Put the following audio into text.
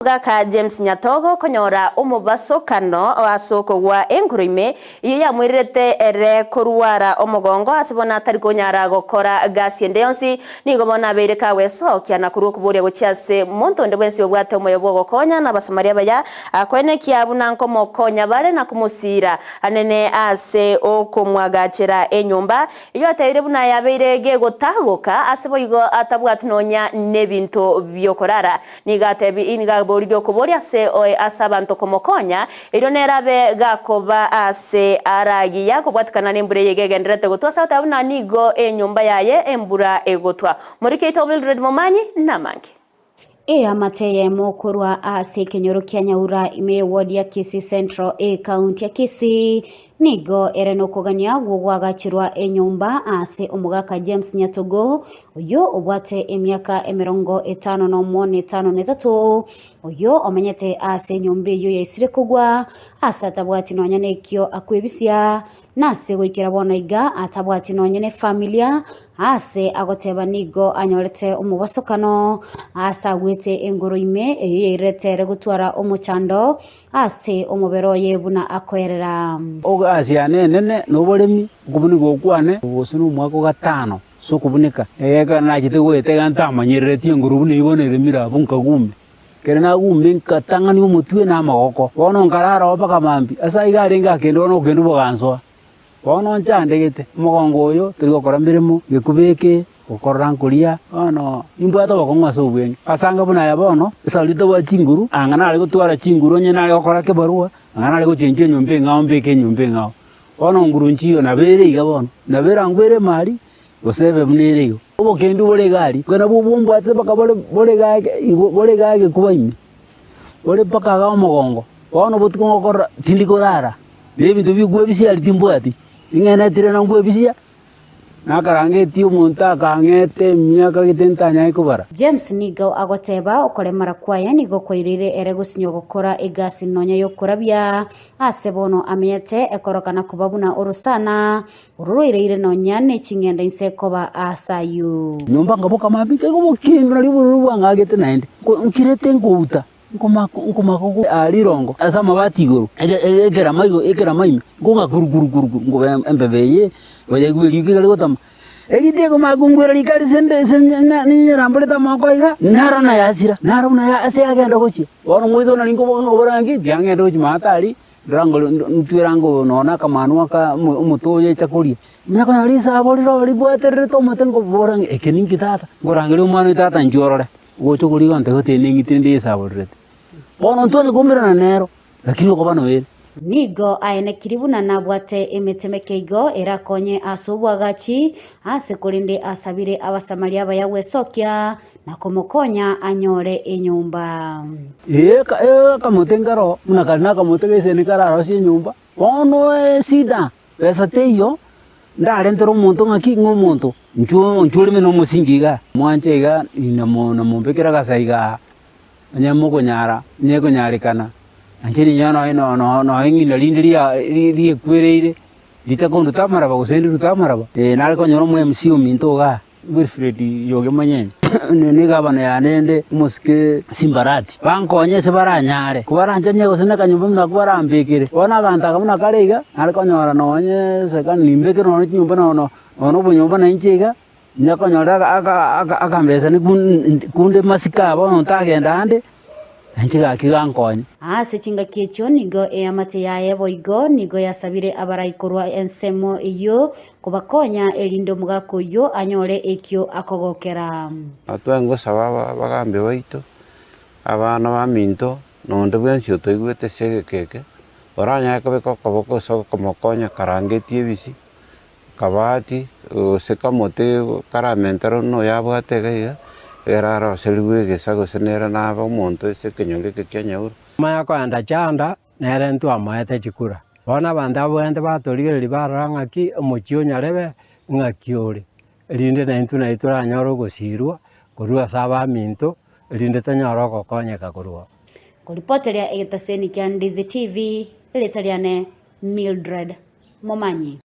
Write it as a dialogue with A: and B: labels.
A: Omogaka James Nyatogo konyora omobasokano ase okogwa enkoro ime, eyio yamoirerete ere korwara omogongo ase bono atari konyara gokora gasi ende yonsi, nigo bono abeire kagwesokia na korwa okoboria gochia ase monto onde bwensi obwate omoyo bw'ogokonya na Abasamaria abaya, akoenekia buna nkomokonya bare na komosiira anene ase okomwagachera enyomba, eyio atebiire buna yabeire gegotagoka ase boigo atabwati nonya nebinto biokorara. Nigo atebi, nigo aboririe okoboria ase oe ase abanto komokonya, erio nere abe gakoba aase aragiya kobwatikana nembura eye gegendererete gotwa ase agoteba buna nigo enyomba yaye embura egotwa. Moriki oito Mildred Momanyi namange.
B: Eamate eyemo korwa ase ekenyoro kia Nyaura ime y'eward ya Kisii Central ekaunti ya Kisii Nigo ere nokogania gw'ogoagachirwa enyomba ase omogaka James Nyatogo, oyio obwate emiaka emerongo etano nomo na etano na etato, oyio omenyete ase enyomba eyio yaisire kogwa, ase atabwati nonya nekio akwebisia, na ase goikera bono iga atabwati nonya nefamilia, Aase agoteba nigo anyorete omobosokano, aase agwete engoro ime, eyio yairerete ere gotwara omochando ase omobere oye buna akoerera.
C: Egasi yane enene noboremi, okobuneka okwane, gose nomwaka o gatano ase okobuneka. Ekero nachete goeta iga ntamanyerereti engoro buna eyio bono eremire abwo nkagume. Ekero nagume nkatang'ania omotwe na amagoko, bono nkarara oo mpaka mambia. Ase aiga arenge akende bono okende bogansoa. Bono nchandegete, omogongo oyo tori gokora meremo, gekuba eke, gokorora nkoria, bono nimbwate obokong'u ase obweng'e. Ase anga buna aya bono, esaburi tabwati chinguru, anga nare gotwara chinguru onye nare gokora kebarua, anga nare gochenchia enyomba eng'ao mbeke enyomba eng'ao. Bono nguru nchiyo, nabo ere iga bono, nabo erangwe ere emari, gose ebe buna ere igo. Obokendu bore iga aria, nabwo bombwatete mpaka bore bore iga bore iga egekuba ime. Ore mpaka iga omogongo, bono obotuko ngokorora tindi korara, na ebinto bikwebisia aria timbwati, ning'enetire na nkwebisia, nakarangetie omonto akang'ete emiaka gete ntanyare kobara.
B: James nigo agoteba okoremara kwaye nigo kwaireire ere gosinywa gokora egasi nonya y'okorabia ase bono amenyete ekorokana koba buna orosana oro roireire nonya ne ching'enda inse koba aase ayio.
C: Nyomba nkaboka mambia nkaigwa obokendu nario obororo bwang'agete naende, nkirete nkouta, nkomaka nkomaka aa rirongo ase amabati igoro, ekerama igo ekerama ime, nkong'a kuru kuru kuru kuru, nkoba embeba eye, oyaigwa eriko ekare gotama, erinde ekomanya kongwera riko aria ase nde ase ninyeramborete amagoko iga, naro nayasira, naro buna ase yagenda gochia. Bono moito nari nkoboka nkobora ng'a ki, tiga ngende gochia maate aria. Ntwere ango nonya na akamanwa aka omote oyo echa koria, onye konyora risabo rire ribwatererete omote nkobora ng'a eke ninki tata? Nkorangeria omwana oyo tata inchuo orore, ogocha okorigia gonte goteba neng'iti rende esaborerete. Bono ntwanya koumerana nero, lakini okoba noere.
B: Nigo aenekiri buna nabwate emete meke igo erakonye ase obwagachi, ase korende asabire Abasamaria abaya gwesokia na komokonya anyore enyomba.
C: Ee, akamote nkaro buna kare nakamote gaisene kararosie enyomba, bono esida, besa teiyo, ndarentere omonto ng'aki ng'a omonto, inchuo inchuo oreme na omosingi igaa, mwanche iga namo namombekere agasa igaa, onye mokonyara, onye ekonyarekana, inche ninya nonya no no nonya eng'ina rinde ria riekwereire, richa konduta amaraba gose ndirute amaraba, nare konyora omo MC ominto igaa. Wilfred Yoge Manyeni, ne egavana yane ende omosike Simbarati, bankonye ase baranyare, kobaranchanie gose nakanyomba buna akwo barambekere. Bono abanto aka buna kare iga, nare konyora nonye serikali nimbekere nonye chinyomba nono nonya obonyomba nainche iga, ninya konyora aka aka akambesa kunde masiko aa bono ntagenda ande. Nainche gaki gankonye.
B: Ase chingaki echio nigo eamate yaye boigo nigo yasabire abarai korwa ensemo eyio kobakonya erinde omogaka oyio anyore ekio akogokera.
D: Tware ngosaba abagambi baito, abana baminto, na onde bwensi otoigwete ase egeka eke, oranyare kobeka okoboko ase okomokonya karangetie ebisi, Kabati, gose kamote karamentere buna oyo abwate iga iga, ekero aroserigwe egesa gose nere nabe omonto ase ekenyoro eke kia nyauru.
E: Omanya koenda chanda, nere ntwamoete chikura. Bono abanto abwo batorigereria barora ng'aki omochie o nyarebe ng'aki ore, erinde naintwe naye toranyore ogosirwa korwa ase abaminto, erinde tonyore ogokonyeka korwa oo.
B: Koripoteria egetaseni kia Ndizi TV, erieta riane Mildred Momanyi.